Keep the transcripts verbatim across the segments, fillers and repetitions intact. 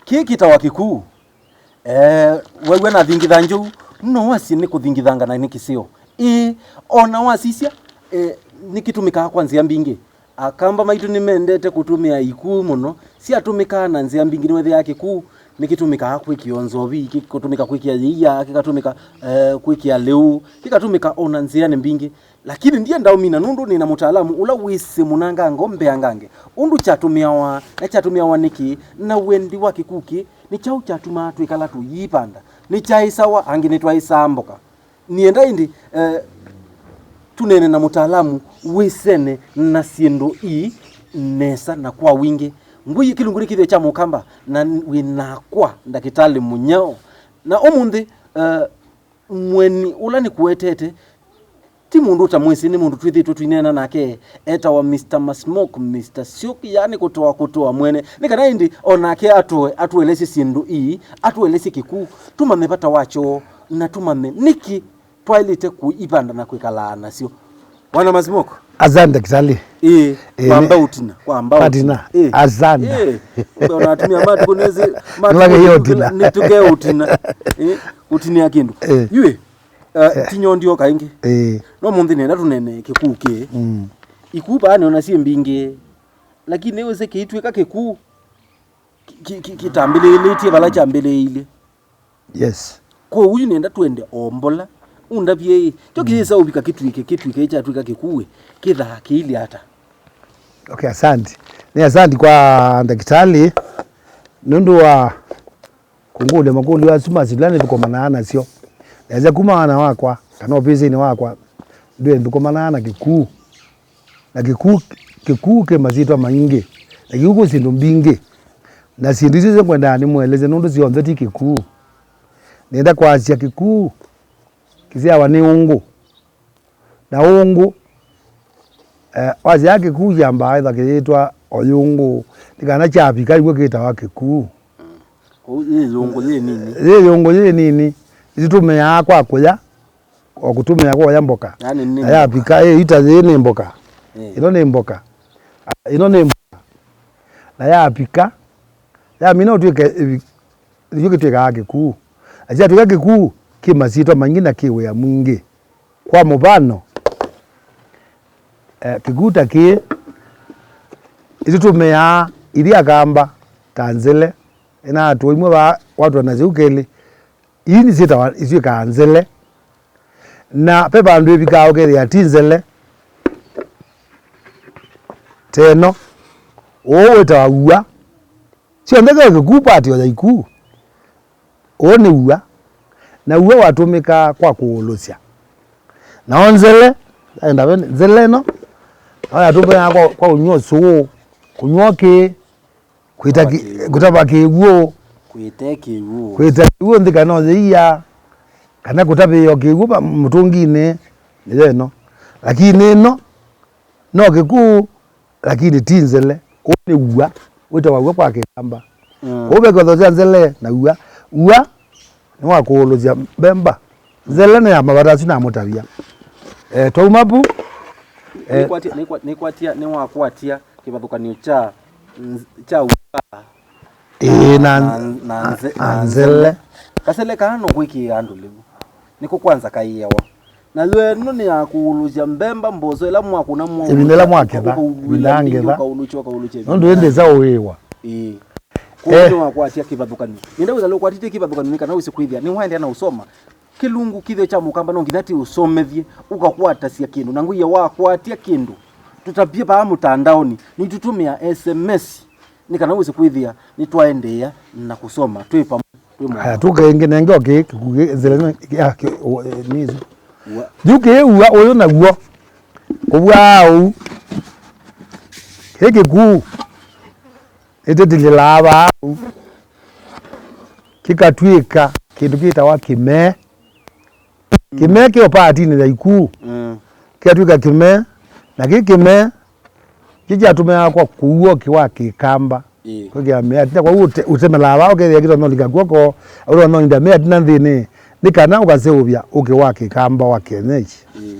Kĩĩ kĩtawa kĩkuu. Eh, wew'a nathingitha njou, no wasye nĩ kũthingithanga na nĩ kĩseo. Ĩĩ, o na wasisya, eh, nĩkĩtũmĩkaa kwa nzĩa mbingĩ. Akamba maitũ nĩmendete kũtũmĩa ikuu mũno. Syatũmĩkaa na nzĩa mbingĩ, nĩwethĩaa kĩkuu nĩkĩtũmĩkaa kwĩkĩa nzovi, kĩkũtũmĩka kwĩkĩa yĩia, kĩkatũmĩka, eh, kwĩkĩa lĩu, kĩkatũmĩka o na nzĩanĩ mbingĩ. Lakini ndienda ũmina nũndũ nĩ na mũtaalamu ũla wĩsĩ mũnangango mbeangange ũndũ kyatũmĩawa na kyatũmĩawa nĩkĩ, na wendi wa kĩkuu kĩ nĩ kyaũ kyatumaa twĩkala tũyĩvanda. Nĩkyaĩsawa, angĩ nĩtwaĩsaa mboka. Nĩenda ĩndĩ, eh, tũneene na mũtaalamu wĩsene na syĩndũ ii nesa na kwa wingĩ. Ngwĩie kĩlungu nĩ kĩthĩo kya mũkamba, na wĩ nakwa, Ndakĩtalĩ Mũnyao. Na ũmũnthĩ, eh, mũeni ũla nĩkũetete, ti mũndũ ũtamwĩsĩ, nĩ mũndũ twĩthĩĩtwe tũineena nake, etawa Mister Masmoke, Mister Syũk, yaani kũtoa kũtoa mwene. Nĩ kana ĩndĩ o nake atũe, atũelesye syĩndũ ii, atũelesye kĩkuu, tũmanye vata wakyo, na tũmanye nĩkĩ twaĩlĩte kũivanda na kwĩkalaa nasyo. Bwana Masmoke. Asante, Kitali. Ĩĩ, ĩĩ, kwamba nĩ- ũtina, kwamba patina. Ũtina. Ĩĩ. Asante. Ĩĩ, ũnatumia matukũ nĩsĩ, matukũ nĩtũke ũtina. Ĩĩ, ũtinĩa kĩndũ. Ĩĩ. Yue, uh, tinyo ndioka ĩngĩ. Ĩĩ. No mũnthĩ nenda tũnene kĩkuu kĩ. Mm. Ikuu vaa nĩona syĩ mbingĩ. Lakini nĩwĩsĩ kĩitwĩka kĩkuu ki-, ki-, kitambĩlĩĩlĩtye vala kyambĩlĩĩilye. Yes. Kwoou yu nĩenda twende o mbola. Ũndavye ĩ, kyo kĩyĩsa ũvika kĩtw'ĩke, kĩtw'ĩke kyatw'ĩka kĩkuũ ĩ, kĩthaa kĩilye ata? Okay, asante. Nĩ asante kwa ndakĩtalĩ nũndũ wa kũngũlya makũlyo asu masila nĩtũkomanaa nasyo. Nesa kuma wana wakwa, kana ovisinĩ wakwa, ndwĩ nthũkomanaa na kĩkuu. Na kĩkuu, kĩkuu kĩ masyĩtwa maingĩ. Na kĩkuu kwĩ syĩndũ mbingĩ. Na syĩndũ isu syo ngwendaa nĩmũelesye nũndũ syonthe ti kĩkuu. Nĩenda kwasya kĩkuu kĩsyawa nĩ ũngũ. Na ũngũ, eh, wasyaa kĩkuu kyambaa ĩtha kĩyĩtwa oyũngũ, nĩ kana kyavika iw'o kĩtawa kĩkuu. Kũu yĩ yũngũ yĩ nini. Yĩ yũngũ yĩ nini, ĩtũmĩaa kwa kũya. O kũtũmĩa kwoya mboka. Yaani nĩ na mboka. Yavika, ĩ, ita yĩĩ nĩ mboka. Ĩ. Ĩno nĩ mboka. A, ĩno nĩ mboka. Na yavika, yamina ũtw'ĩke ĩvi-, nĩkyo kĩtw'ĩkaa kĩkuu. Na kyatw'ĩka kĩkuu, kĩ masyĩtwa maingĩ na kĩ wĩa mwingĩ. Kwa mũvano, eh, kĩkuu ta kĩĩ, ĩtũtũmĩaa ithyĩ Akamba ta nzele, ĩna atũa imwe vaa watwa nasyo kelĩ, Ii nĩsyĩtawa, isyĩkaa nzele. Na ve vandũ ĩvikaa ũkethĩa ti nzele. Te ĩno. Ũũ wĩtawa ua. Syonthe ve kĩkuu pati o ya ikuu. Ũũ nĩ ua. Na ua watũmĩkaa kwa kũũlũsya. Nao nzele, enda ve nzele ĩno. Nao yatũmĩkaa kwa, kwa ũnyw'a ũsũũ, kũnyw'a ũkĩ, Kwĩta kĩ-, kũtava kĩw'ũ. Kwĩta kĩw'ũ. Kwĩta kĩw'ũ nthĩ kana ũyĩia, kana kũtavĩĩa o kĩw'ũ va mũtũnginĩ, nĩyo ĩno. Lakini ĩno, no kĩkuu, lakini ti nzele. Ũũ nĩ ua, wĩtawa ua kwa Kĩkamba. Mm. Kũu ve kĩvathũkany'o kya nzele na ua. Ua nĩ wa kũũlũsya mbemba. Nzele nĩ ya mavata asu namũtavya. Eh, twauma vu, eh, nĩkwatya, nĩkwa-, nĩkwatya, nĩwakwatya kĩvathũkany'o kya nz-, kya ua, ĩĩ, na, na, na nze-, na nzele. Kasele kaa no kwĩkĩĩa andũ lĩu. Nĩko kwanza kaĩawa. Na yo ĩno nĩ ya kũũlũsya mbemba, mboso ĩla mwakũna mwa-, ĩvinda ĩla mwaketha, ũkaũlũsya ĩvinda ya ngetha. Ũkaũlũsya, ũkaũlũsya. Nũndũ ĩndĩ ĩsa ũĩwa. Ĩĩ. Kwoou, eh, nĩwakwatya kĩvathũkany'o. Nĩenda wĩthĩe ũkwatĩtye kĩvathũkany'o nĩ kana wĩse kwĩthĩa nĩwaendeea na ũsoma. Kĩlungu kĩthĩo kya mũkamba no nginya ti ũsomethye, ũkakwatasya kĩndũ. Na ngwĩie wakwatya kĩndũ, tũtavye vaa mũtandaonĩ, nĩtũtũmĩa S M S, nĩ kana wĩse kwĩthĩa nĩtwaendeea na kũsoma twĩ pamwe, twĩ mũkamba. Aya, tũke ĩngĩ nenge o kĩ, kĩkũ kĩ, nzele ĩno, ya, kĩ, o, e, nĩ ĩsu. Ua. Yu kĩĩ ua ũyũ naw'o. Kũvwaa ũu. Kĩ kĩkuu. Nĩtĩtilĩlaa vaa ũu. Kĩkatw'ĩka kĩndũ kĩtawa kĩmee. Kĩmee kĩ o paatinĩ ya ikuu. Mm. Kĩatw'ĩka kĩmee, na kĩ kĩmee kĩ kyatũmĩawa kwa kũua ũkĩ wa Kĩkamba. Ĩĩ. Kwĩkĩa mĩatina, kwa ũte-, ũtemelaa vaa ũkethĩa kĩtonya ũlika kw'oko, ũtonya ũinda mĩatina nthĩnĩ, nĩ kana ũkaseũvya ũkĩ wa Kĩkamba wa kienyeji. Ĩĩ.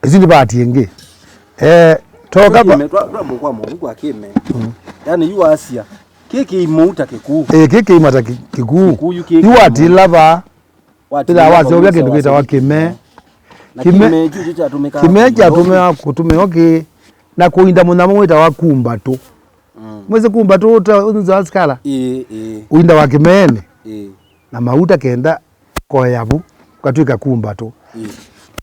Ĩsu nĩ pati ĩngĩ. Eh, toka kwa kĩme, twa-, twa-, kwa mũvuku wa kĩme. Mm. Yaani, yu wasya, Kĩ kĩimũ ta kĩkuu. Ĩĩ, kĩ kĩima ta kĩ-, kĩkuu. Kĩkuu yu kĩ yu kĩimũ. Watila vaa. Watila vaa, waseũvya kĩndũ kĩtawa kĩmee. Na kĩmee, kĩmee kyu kyo kyatũmĩkaa kĩmee kũmĩthũkĩa. Kyatũmĩaa kũtũmĩwa kĩ na kũinda mũnyamũ wĩtawa kumbatũ. Mm. Mwĩsĩ kumbatũ ũta ũnza skala? Ĩĩ, ĩĩ. Ũinda wa kĩmeenĩ. Ĩĩ. Na mauta kenda koya vu, katwĩka kumbatũ. Ĩĩ.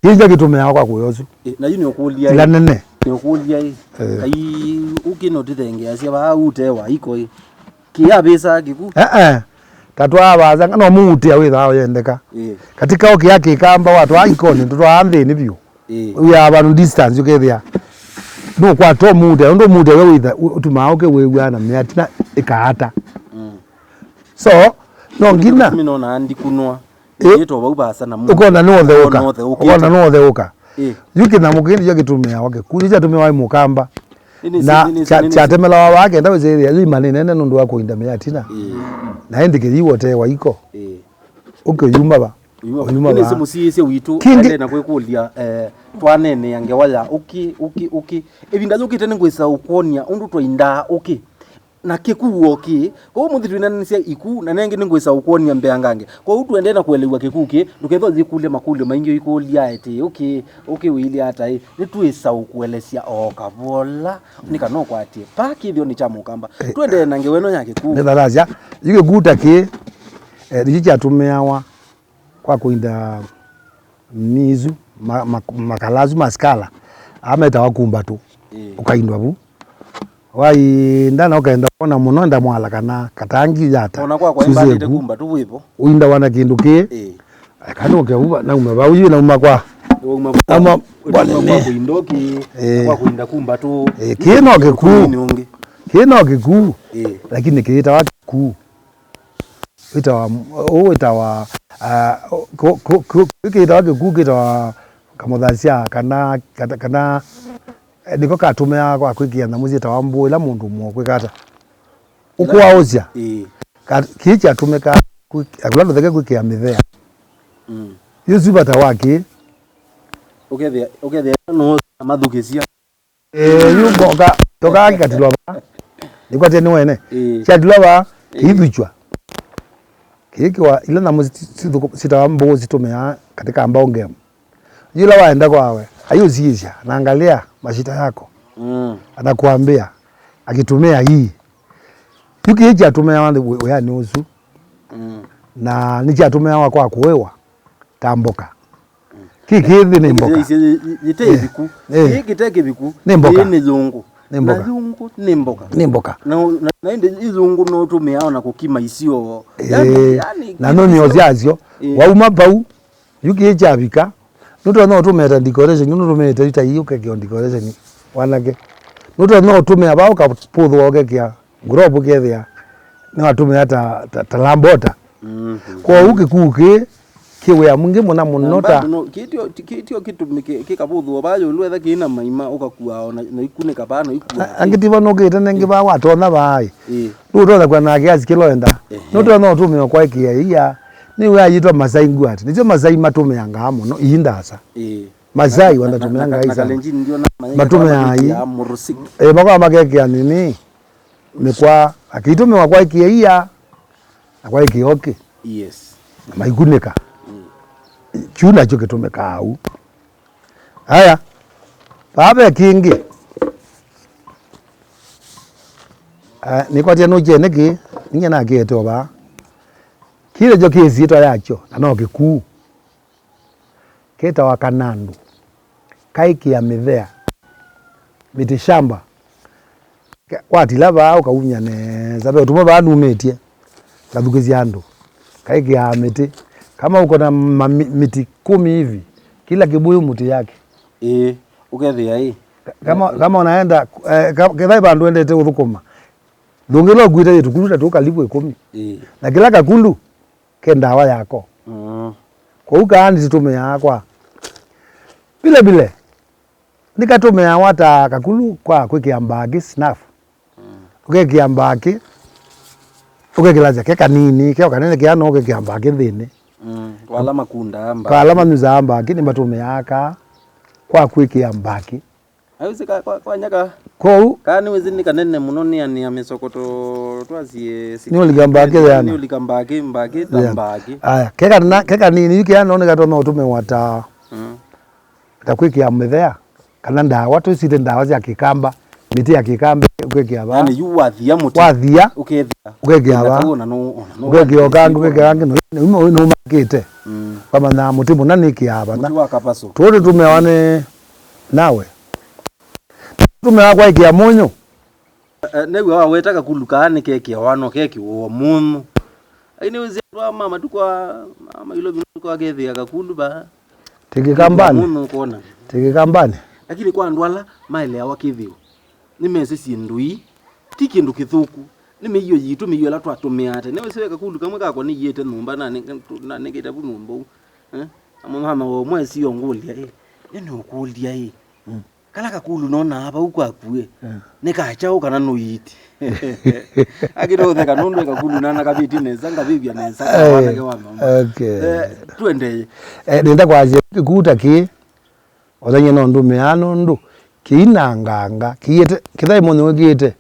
Kĩu nĩkyo kĩtũmĩawa kwa kũya ũsu. Ĩĩ, na yu nĩũkũlya ila ĩ, nene. Nĩũkũlya ĩ, ĩĩ, kai ũkĩ nũtĩthengeasya vaa ũtewa iko ĩ. Kĩavĩsaa kĩku? Ee, ee. Tatwaa vaasa, no mũutĩa wĩthaa ũyendeka. Ĩĩ. Katika ũkĩa kĩkamba watwaa ikoni, tũtwaa nthĩnĩ vyũ. Ĩĩ. Wĩaa vandũ distance ũkethĩa. Nũkwata ũmutĩa, ũndũ ũmutĩa we wĩtha, ũ-, ũtumaa ũke wĩw'aa na mĩatina ĩkaata. Mm. So, no nginya. Mimi nona ndikunwa. Ĩĩ. Ĩĩ, to vau vaasa na mu-, ũkona nĩwotheũka. Nĩwotheũkĩte. Ũkona nĩwotheũka. Ĩĩ. Yu kĩnyamũ kĩĩ nĩkyo kĩtũmĩawa kĩkuu, nĩkyo kyatũmĩawa ĩ mũkamba. Nĩ, nĩ, na nĩ, nĩ, kya-, nĩ, nĩ, kyatũmĩlawa vaa kenda wĩsĩthĩa yu ima nĩ nene nũndũ wa kũinda mĩatina. Ĩĩ. Na ĩndĩ kĩyĩwa ũtewa iko. Ĩĩ. Ũkĩ ũyuma va? Ũyuma va? Ũyuma va? Nĩsĩ mũsiĩĩsya witũ aendee na kwĩkũlya, eh, twaneenea ngewa ya ũkĩ, ũkĩ, ũkĩ. Ĩvinda yũkĩte nĩngwĩsa ũkwony'a ũndũ twaindaa ũkĩ. Na kĩkuu o kĩ. Kwoou mũthi twĩnanĩsya iku, na nengĩ nĩngwĩsa ũkwony'a mbeangange. Kwoou tũendee na kũelew'a kĩkuu kĩ, ndũkethwa ũyĩkũlya makũlyo maingĩ ũikũlya atĩ, ũkĩ, ũkĩ wĩilye ata ĩ? Nĩtwĩsa ũkũelesya o kavola, nĩ kana ũkwatye. Vaa kĩthĩonĩ kya mũkamba. Eh. Tũendee na ngewa ĩno ya kĩkuu. Nĩthalasya, yu kĩkuu ta kĩ, eh, nĩkyo kyatũmĩawa kwa kũinda nĩ isu, ma-, ma-, makala asu ma skala, aa metawa kumbatũ, ĩĩ, ũkaindwa vu. Wainda na ũkaenda kwona mũno, enda mwala kana katangi yata. Ona kwakwa imbandĩte kumbatũ wĩvo. Ũindawa na kĩndũ kĩĩ. Ĩĩ. Eka nũke uva, nauma vau, yu nauma kwa. Wauma kwa, nauma kwa, nauma kwa kũinda ũkĩ, ĩĩ, kwa kũinda kumbatũ. Ĩĩ, kĩĩ no kĩkuu. Ũkũni ũngĩ. Kĩĩ no kĩkuu. Ĩĩ. Lakini kĩyĩtawa kĩkuu. Wĩtawa, ũũ wĩtawa, ah, kũ-, kũ-, kũ-, kĩtawa kĩkuu kĩtawa kamũthasya, kana, kana, kana, eh, nĩko katũmĩawa kwa kwĩkĩa nyamũ syĩtawa mbũũ, ila mũndũ mũo kwĩka ata? Ũkũaũsya. Ĩĩ. Ka-, kĩĩ kyatũmĩkaa kwĩ-, kũla ndũtheke kwĩkĩa mĩthea. Mm. Yu su vata wa kĩĩ? Ũkethĩa, ũkethĩa no mathukĩsya. Eh, yu mboka, toka kikatilwa va. Nikwate ni wene. Eh. Kyatilwa va, eh, kiithuchwa. Kiikiwa, ila nyamũ sit-, sit-, sitawa mbũũ situmia katika mbao game. Yula waenda kwawe, ayusiisya, anaangalia mashita yako. Mm. Anakuambia, akitumia hii. Yu kii kyatumiawa nthi wi-, wiani usu. Mm. Na ni kyatumiawa kwa kuiwa, ta mboka. Kĩ kĩthi nĩ mboka. Yĩte ĩviku. Eh. Kĩ kĩte kĩviku. Nĩ mboka. Nĩ yũngũ. Nĩ mboka. Na yũngũ nĩ mboka. Nĩ mboka. Na, na, na ĩndĩ ĩ yũngũ no ũtũmĩaa ona kũkima isio. Eh. Yani, yani na no nĩ osyacio. Eh. Wauma vau, yu kĩ kyavika. Nũtonya ũtũmĩte decoration, nũtũmĩte ita ii ũkekĩa decoration. Wanake. Nũtonya ũtũmĩa vau kapũthũa ũkekĩa. Ngurova ũkethĩa nĩwatũmĩa ta, ta, ta lambota. Mhm. Kwoou kĩkuu kĩĩ kĩ wĩa mwingĩ mũna mũno ta. Kĩtio, kĩtio kĩtũmĩke kĩkavũthũa vaa ĩũlũ etha kĩĩ na maima ũkakua o na, na ikunĩka vaa na ikua. Angĩ ti vanũkĩte nengĩ vaa watonya vaa ĩ. Ĩĩ. Ndũtonya kwĩana na kĩasi kĩla ũenda. Ehe. Nũtonya ũtũmĩa kwa ĩkĩa ia. Nĩ wĩa yĩtwa Masai Nguat. Nĩsyo Masai matũmĩangaa mũno ii ndasa. Ĩĩ. Masai wanatũmĩangaa ii sana. Matũmĩaa ii. Eh, makoa makekĩa nini. Mĩkwa, akĩitũmĩwa kwa ĩkĩa ia, na kwa ĩkĩa ũkĩ. Yes. Na maikunĩka. Mm. Kyu nakyo kĩtũmĩkaa ũu. Aya, vaa ve kĩngĩ. Ah, nĩkwatia nũkyene kĩ, ninyie nakĩete o vaa. Kĩĩ nakyo kĩ ĩsyĩtwa yakyo, na no kĩkuu. Kĩtawa kanandũ, kaĩkĩa mĩthea, miti shamba. Ke-, watila vaa ũkaumya nesa, ve ũtũmwe vaa numĩtye, ngathukĩsya andũ, kaĩkĩaa mĩtĩ. Kama uko na mami-, miti kumi hivi, kila kibuyu mti yake. Ĩĩ, ũkethĩa ĩ. Ka-, kama, kama unaenda, eh, ka-, kethai vandũ wendete ũthũkũma, ndũngĩla ũkuĩte yĩtukulu ta tũkalivũ ĩkũmi. Ĩĩ. Na kĩla kakundu, ke ndawa yako. Mm. Kwoou kaa nĩtũtũmĩaa kwa. Vile vile, nĩkatũmĩawa ta kakulu kwa kwĩkĩa mbaakĩ, snuff. Mm. Ũkekĩa mbaakĩ, ũkekĩlasya ke kanini, ke o kanene kĩana, ũkekĩa mbaakĩ nthĩnĩ. Mm. Kwa ala makundaa mbaakĩ. Kwa ala manyusaa mbaakĩ, nĩmatũmĩaa kaa kwa kwĩkĩa mbaakĩ. Nawĩsĩ ka, kwa, kwa nyaka. Kwoou. Kaa nĩwĩsĩ nĩ kanene mũno nĩ anĩa mĩsokoto twasie. Nĩũlika mbakĩ yana. Nĩũlika mbakĩ, mbakĩ, ta mbakĩ. Aya, keka na, keka nini, yu kea no nĩkatonya ũtũmĩwa ta, mm, ta kwĩkĩa mĩthea, kana ndawa, tũsite ndawa sya kĩkamba, mĩtĩ ya kĩkamba, kwĩkĩa vaa. Yaani, yu wathia mũtĩ. Wathia. Ũkethia. Ũkekĩa vaa. Ũkekĩa ũkangĩ, ũkekĩa ũkangĩ, no, no, no, no makĩte. Mm. Kwamanya mũtĩ mũna nĩkĩa vana. Mũtĩ wa kapaso. Tuo tũtũmĩawa nĩ nawe. Tũmĩawa kwaĩkĩa mũnyũ. Eh, nĩw'a waweta kakulu kaa nĩkekĩawa no kekĩwa mũnyũ. Ai nĩwĩsĩ andũ aa ma matukũ aa, ma Nairobi matukũ akethĩa kakulu vaa. Tĩkĩkambani. Mũnyũ kona. Tĩkĩkambani. Lakini kwa andũ ala maeleawa kĩthĩo, nĩmesĩ syĩndũ ii ti kĩndũ kĩthũku. Nĩ mĩio yitũ, mĩio ĩla twatũmĩaa tene. Nĩwĩsĩ ve kakulu kamwe kakwa nĩiĩte nyũmba, na nĩ-, na nĩkĩte vu nyũmba ũu. Eh? Amo mama wa ũmwe sio ngũlya ĩ. Nĩ nĩũkũlya ĩ. Mm. Kala kakulu nonaa vau kwaku ĩ. Mm. Nĩ ka kyaũ kana nũiiti? Akĩte ũtheka nũndũ ĩ kakulu nana kavĩti nesa, ngavĩvya nesa, eh, ka wanake wa mama. Okay. Eh, tuendee. Eh, nenda kwasya kĩkuu ta kĩĩ. Othany'a no ndũmĩaa nũndũ kĩinanganga, kĩiĩte, kĩthaĩ mũnyũ wĩkĩĩte.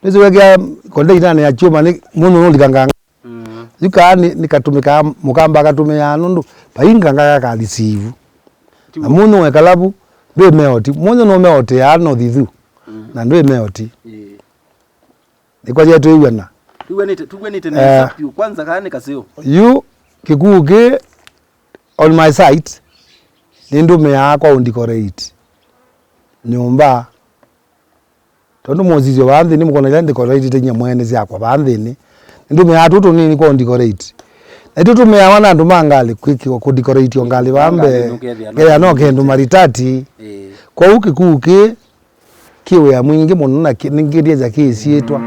Nĩsĩ wekĩa kondeitanĩ ya kyũma nĩ mũnyũ nũlikanganga. Mm. Yu kaa nĩ, nĩkatũmĩkaa, mũkamba akatũmĩaa nũndũ vai nganga gakali siivu. Na mũnyũ wekala vu, ndwĩ meoti. Mũnyũ nũmeotĩaa no thithu. Mm. Na ndwĩ meoti. Ĩĩ. Nĩkwasya twĩw'ana. Twĩw'anĩte, twĩw'anĩte nesa, eh, vyũ. Kwanza kaa nĩ kaseo. Yu kĩkuu kĩ on my site, nĩndũmĩaa kwa ũdecorate nyũmba. Tondũ mũsisyo vaa nthĩnĩ mũkona ila decoratĩte inya mwene syakwa vaa nthĩnĩ. Nĩndũmĩaa tũtũ tũnini kwa ũdecorate. Na itũtũmĩawa na andũ ma ngalĩ kwĩkĩwa kũdecorate o ngalĩ vaa mbee. Ngalĩ nũkethĩa no kethĩa no kĩndũ maritati. Ĩĩ. Kwoou kĩkuu kĩ kĩ wĩa mwingĩ mũno na kĩ-, nĩngĩthĩĩsya kĩ ĩsyĩtwa.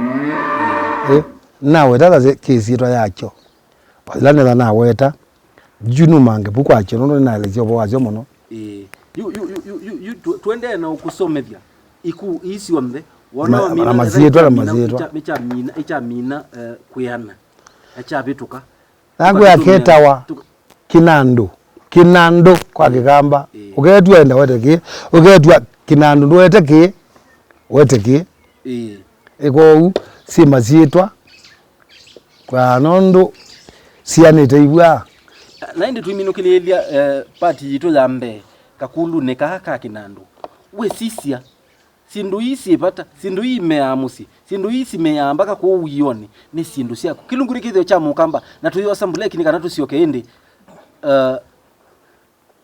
Eh, naweta ta kĩ ĩsyĩtwa yakyo. Vala nĩtha naweta, yu numange vu kwakyo, nũndũ nĩnaelesya ũvoo wasyo mũno. Ĩĩ. Yu, yu, yu, yu, yu, yu, tu-, tuendee na ũkũsomethya ikuu ii syonthe. Wona na, wamina, na masyĩtwa, na ĩkya-, masyĩtwa. Ĩkya-, ĩkyamina, ĩkyamina, eh, kwĩana. Ekyavĩtũka. Nakwĩa ketawa kĩnandũ. Kĩnandũ kwa kĩkamba. Ĩĩ. Ũketw'a enda wete kĩ. Ũketw'a kĩnandũ ndũete kĩ. Wete kĩ. Ĩĩ. Ĩ kwoou, syĩ masyĩtwa. Kwa nũndũ sianĩte ivwaa. Na ĩndĩ tũiminũkĩlĩĩlya, eh, pati yitũ ya mbee, kakulunĩ kaa ka kĩnandũ. Wĩsisya. Syĩndũ ii syĩ vata, syĩndũ ii imeaa mũsyĩ, syĩndũ ii simeaa mbaka kũu wĩonĩ, nĩ syĩndũ syaku. Kĩlungu nĩ kĩthĩo kya mũkamba, na tũyosa mbuleki nĩ kana tũsyoke ĩndĩ, uh,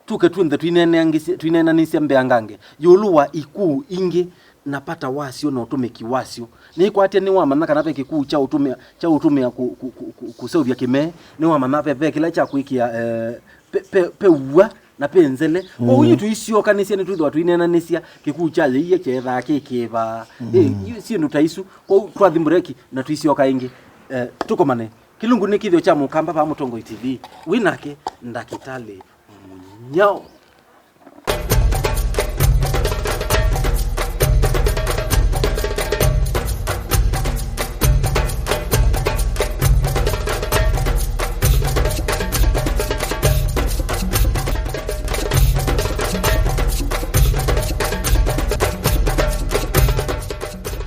tũke tw'onthe twĩneenanĩsya, twĩneenanĩsya mbeangange ĩũlũ wa ikuu ingĩ na vata wasyo na ũtũmĩki wasyo. Nĩkwatya nĩwamanya kana ve kĩkuu kya ũtũmĩa, kya ũtũmĩa kũ-, kũ-, kũ-, kũ-, kũseũvya kĩmee, nĩwamanya ve, ve kĩla kya kwĩkĩa, eh, pe, pe, pe ua na pe nzele. Kwoou yu tũisyokanĩsya nĩtwĩthĩwa tũineenanĩsya kĩkuu kya yĩie kyeethaa kĩ kĩva. Ĩ, yu syĩndũ ta isu. Kwoou twathi mbureki na tũisyoka ĩngĩ. Eh, tũkomane. Kĩlungu nĩ kĩthĩo kya mũkamba vaa Mũtongoi T V. Wĩ nake Ndakĩtalĩ Mũnyao.